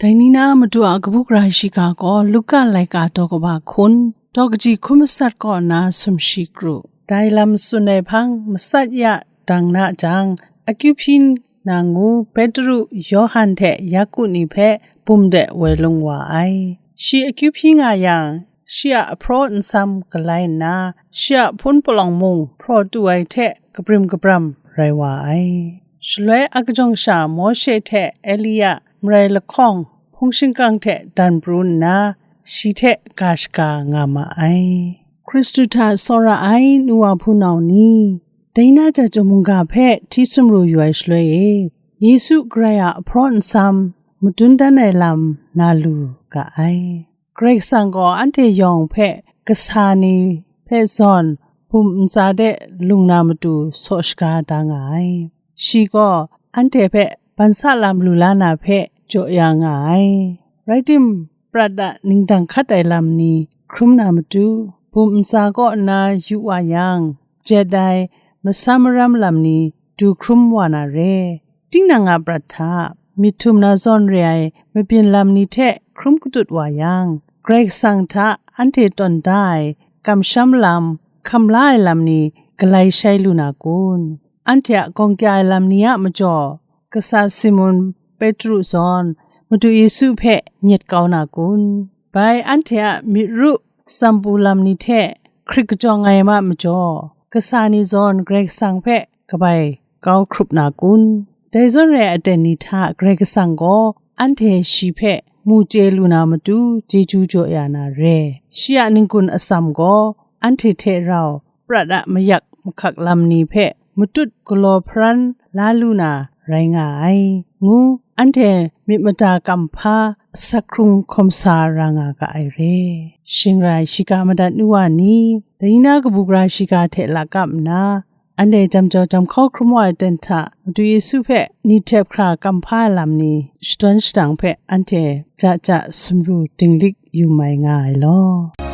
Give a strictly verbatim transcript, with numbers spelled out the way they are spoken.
Dai ni na Madu a kabu gara shiga gaw Luka laika daw kaba hkun, daw kaji hkun masat kaw nna sumshi kru. Dai lam tsun ai hpang matsat ya dang na jang, akyu hpyi na ngu Petru, Yawhan hte Yaku ni hpe bum de woi lung wa ai. Shi akyu hpyi nga yang, shi a ahpraw nsam galai nna, shi a hpun palawng mung hpraw tu ai hte kabrim kabram rai wa ai. Shaloi a kajawng sha Mawshe hte Elia, marai lahkawng, hpung shingkang hte dan pru nna, shi hte ga shaga nga ma ai. Hkristu hta tsawra ai nu wa hpunau ni, dai na jahtum mungga hpe hti sumru yu ai shaloi e, Yesu Karai a ahpraw nsam madun dan ai lam na lu ga ai. Karai Kasang gaw anhte yawng hpe kasa ni hpe zawn bum ntsa de lung na matu saw shaga da nga ai. Shi gaw anhte hpe bansa lam lu la na hpe jaw ya nga ai. Rai tim, prat a ningdang hkat ai lam ni hkrum na matu, bum ntsa kaw nna yu wa yang, jet ai, masam maram lam ni du hkrum wa na re. Tinang a prat hta, myit htum na zawn re ai mabyin lam ni hte hkrum katut wa yang, Karai Kasang hta anhte tawn da ai kamsham lam, hkam la ai lam ni galai shai lu na kun? Anhte a gawng kya ai lam ni a majaw, kasa Simun Petru zawn Madu Yesu hpe nyet kau na kun? Bai anhte a myit ru tsambu lam ni hte hkrit kajawng ai ma majaw, kasa ni zawn Karai Kasang hpe kabai kau hkrup na kun? Dai zawn rai aten ni hta Karai Kasang gaw anhte shi hpe mu chye lu na matu chyeju jaw ya na re. Shi a n-gun atsam gaw anhte hte rau prat a mayak mahkak lam ni hpe matut galaw hparan la lu na rai nga ai, ngu anhte myit mada kamhpa asak hkrung hkawm sa ra nga ga ai re. Shing rai, shiga madat nu wa ni, dai ni na kabu gara shiga hte lakap nna, anhte jam jau jam hkau hkrum wa ai ten hta Madu Yesu hpe ni htep hkra kamhpa ai lam ni shadawn shadang hpe anhte ja ja sumru dinglik yu mai nga ai law.